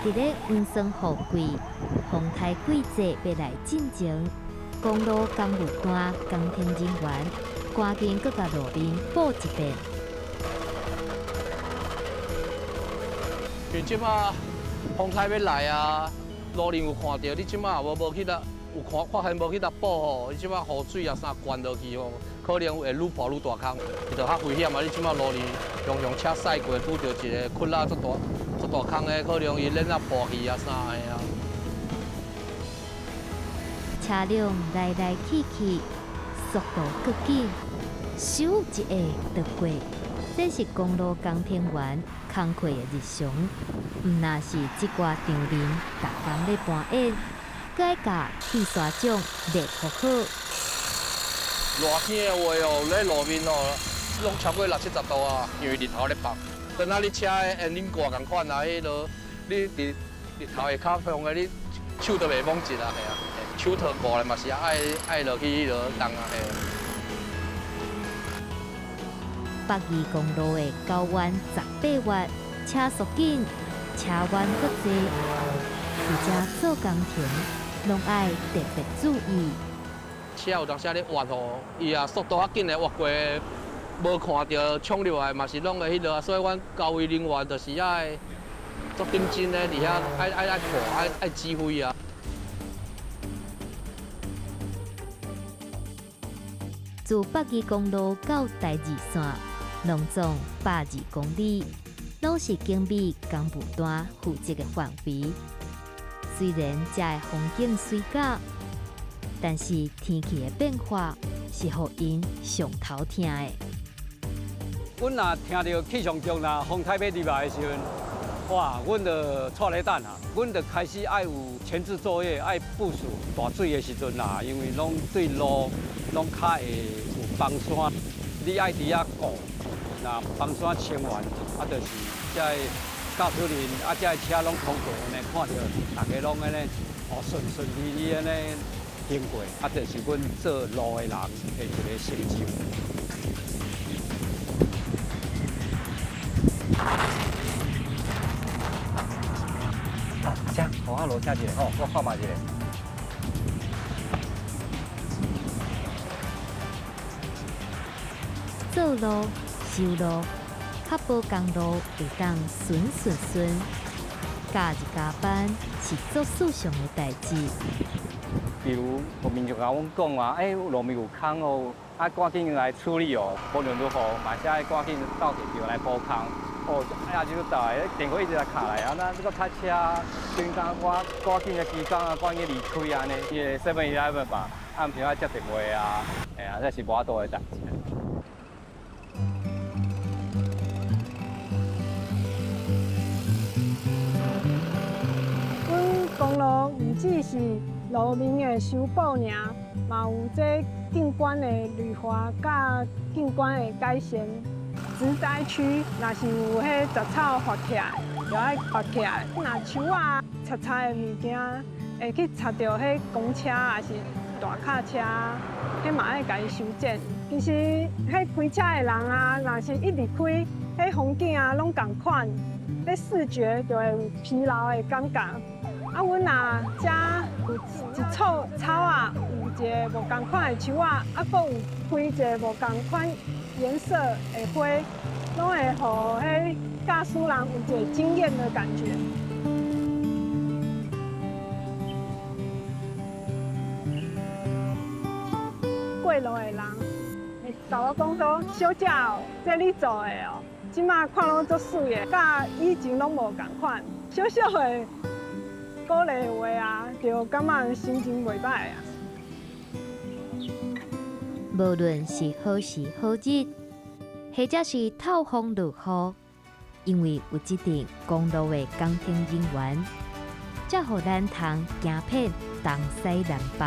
佇咧黃霜雨季、風颱季節欲來進前，公路工務段工程人員趕緊閣共路面補一遍。像這馬風颱欲來啊，路面有看著，你這馬無無去共有看發現無去共補吼，伊這馬雨水啊啥灌落去吼，可能會愈破愈大空，伊就較危險啊！你這馬路面常常車駛過，拄著一个窟仔足大足大空的，可能伊鏈仔破去啊啥的啊。車輛來來去去，速度閣緊，咻一下就過。這是公路工程員工課的日常，毋若是這寡場面，逐工咧扮演，閣愛共鐵沙掌練予好。熱天的話哦，咧路面哦，攏超過六七十度啊，因為日頭咧曝。等下你車的引擎蓋仝款啊，彼落你佇日頭下跤風的，你手都袂摸直啊，嘿啊，手套掛咧嘛是愛愛落去彼落動啊，嘿。北宜公路的9彎18月，車速緊，車彎閣濟，佇遮做工程，攏愛特別注意。車有當時咧彎吼，伊啊速度較緊的彎過，無看著衝入來嘛是攏會彼落啊，所以阮交維人員就是愛足認真的佇遐愛愛愛看愛愛指揮啊。自北宜公路到台二線，攏總120公里，攏是景美工務段負責的範圍。雖然遮的風景媠甲，但是天氣的變化是予𪜶上頭疼的。阮若聽著氣象局若風颱欲入來的時陣，哇，阮就掣咧等啊，阮就開始愛有前置作業，愛部署大水的時陣啦，因為攏對路攏較會有崩山，你愛佇遐顧，若崩山清完，啊，就是這个駕駛人啊，這个車攏通過，按呢看著大家攏按呢哦順順利利按呢行過，啊，就是阮做路的人的一个成就。好，請，予我落車一下吼，我看覓一下。做路、修路，確保公路會當順順順。假日加班是足順暢的代誌。比如有民眾共阮講啊，欸，路面有空哦，啊，趕緊來處理哦，無論如何，嘛是愛趕緊到現場來補空。哦，哎呀，就大，電話一直來敲來啊，那這個塞車，平常我趕緊的期間啊，趕緊離開按呢，伊个 7-Eleven 吧，暗時愛接電話啊，哎呀，這是無法度的代誌。阮公路毋只是路面的修補爾，嘛有這景觀的綠化佮景觀的改善。植栽區若是有彼雜草發起來，就愛拔起來。若樹仔插插的物件會去插著彼公車抑是大卡車，彼嘛愛共伊修剪。其實，彼開車的人啊，若是一直開，彼風景啊攏仝款，彼視覺就會有疲勞的感覺。啊，阮若遮有一簇草仔，有一个無仝款的樹仔，啊，閣有開一个無仝款顏色的花，攏會予彼駕駛人有一个驚豔的感覺。過路的人會共我講說：“小姐哦，這你做的哦，這馬看攏足媠的，佮以前攏無仝款。”小小的鼓勵話啊，就感覺心情袂歹啊。無論是好時好日，或者是透風落雨，因為有這陣公路的工程人員，才予咱通行遍東西南北。